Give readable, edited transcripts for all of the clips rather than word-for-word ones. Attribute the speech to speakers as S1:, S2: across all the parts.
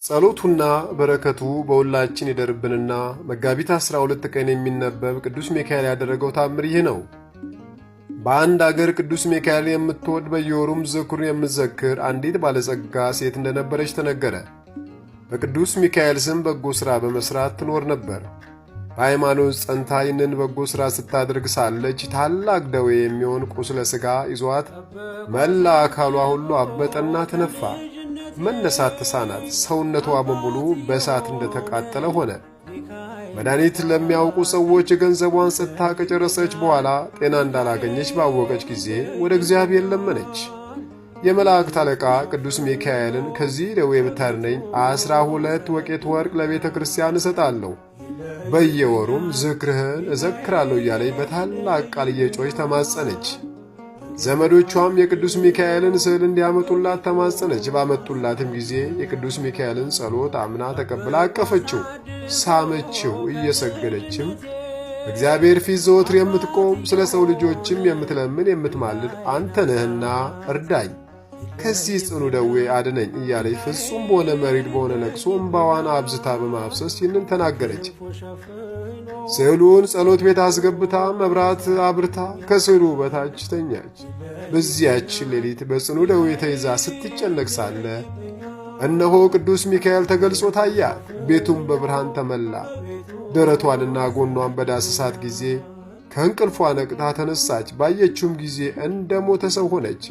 S1: ጸሎቱና በረከቱ በሁላችን ይደርብንና መጋቢት 12 ቀን የሚነበብ ቅዱስ ሚካኤል ያደረገው ታምር ይህ ነው። በአንድ አገር ቅዱስ ሚካኤል የምትወድ በየወሩም ዝክሩን የምትዘክር አንዲት ባለጸጋ ሴት እንደነበረች ተነገረ። በቅዱስ ሚካኤል ስም በጎ ሥራ በመሥራት ትኖር ነበር። በሃይማኖት ጸንታ ይህንን በጎ ሥራ ስታደርግ ሳለች ታላቅ ደዌ የሚሆን ቁስለ ሥጋ ይዟት መላ አካሏ ሁሉ አበጠና ተነፋ። መነሳት ተሳናት። ሰውነቷ በሙሉ በእሳት እንደተቃጠለ ሆነ። መድኃኒት ለሚያውቁ ሰዎች የገንዘቧን ሰጥታ ከጨረሰች በኋላ ጤና እንዳላገኘች ባወቀች ጊዜ ወደ እግዚአብሔር ለመነች። የመላእክት አለቃ ቅዱስ ሚካኤልን ከዚህ ደዌ ብታድነኝ 12 ወቄት ወርቅ ለቤተ ክርስቲያን እሰጣለሁ፣ በየወሩም ዝክርህን እዘክራለሁ እያለች በታላቅ ቃል እየጮች ተማጸነች። ዘመዶቿም የቅዱስ ሚካኤልን ስዕል እንዲያመጡላት ተማጸነች። ባመጡላትም ጊዜ የቅዱስ ሚካኤልን ጸሎት አምና ተቀብላ አቀፈችው፣ ሳመችው። እየሰገደችም በእግዚአብሔር ፊት ዘወትር የምትቆም ስለ ሰው ልጆችም የምትለምን የምትማልድ አንተ ነህና እርዳኝ፣ ከዚህ ጽኑ ደዌ አድነኝ እያለች ፍጹም በሆነ መሪር በሆነ ለቅሶ እምባዋን አብዝታ በማፍሰስ ይህንን ተናገረች። ስዕሉን ጸሎት ቤት አስገብታ መብራት አብርታ ከስዕሉ በታች ተኛች። በዚያች ሌሊት በጽኑ ደዌ ተይዛ ስትጨነቅ ሳለ እነሆ ቅዱስ ሚካኤል ተገልጾ ታያት። ቤቱም በብርሃን ተመላ። ደረቷንና ጎኗን በዳሰሳት ጊዜ ከእንቅልፏ ነቅታ ተነሳች። ባየችውም ጊዜ እንደ ሞተ ሰው ሆነች።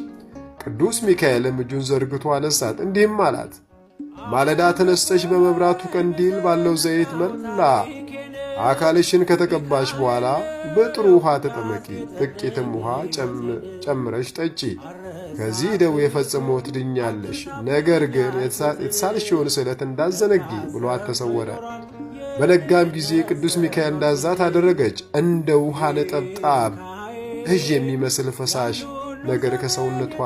S1: ቅዱስ ሚካኤልም እጁን ዘርግቶ አነሳት፣ እንዲህም አላት፦ ማለዳ ተነስተሽ በመብራቱ ቀንዲል ባለው ዘይት መላ አካልሽን ከተቀባሽ በኋላ በጥሩ ውሃ ተጠመቂ፣ ጥቂትም ውሃ ጨምረሽ ጠጪ። ከዚህ ደዌ ፈጽሞ ትድኛለሽ። ነገር ግን የተሳልሽውን ስዕለት እንዳዘነጊ ብሏት ተሰወረ። በነጋም ጊዜ ቅዱስ ሚካኤል እንዳዛት አደረገች። እንደ ውሃ ነጠብጣብ እዥ የሚመስል ፈሳሽ ነገር ከሰውነቷ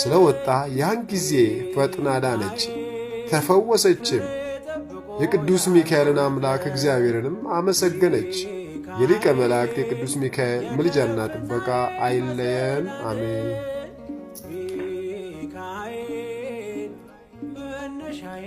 S1: ስለወጣ ያን ጊዜ ፈጥና ዳነች፣ ተፈወሰችም። የቅዱስ ሚካኤልን አምላክ እግዚአብሔርንም አመሰገነች። የሊቀ መላእክት የቅዱስ ሚካኤል ምልጃና ጥበቃ አይለየን፣ አሜን።
S2: ሚካኤል መነሻዬ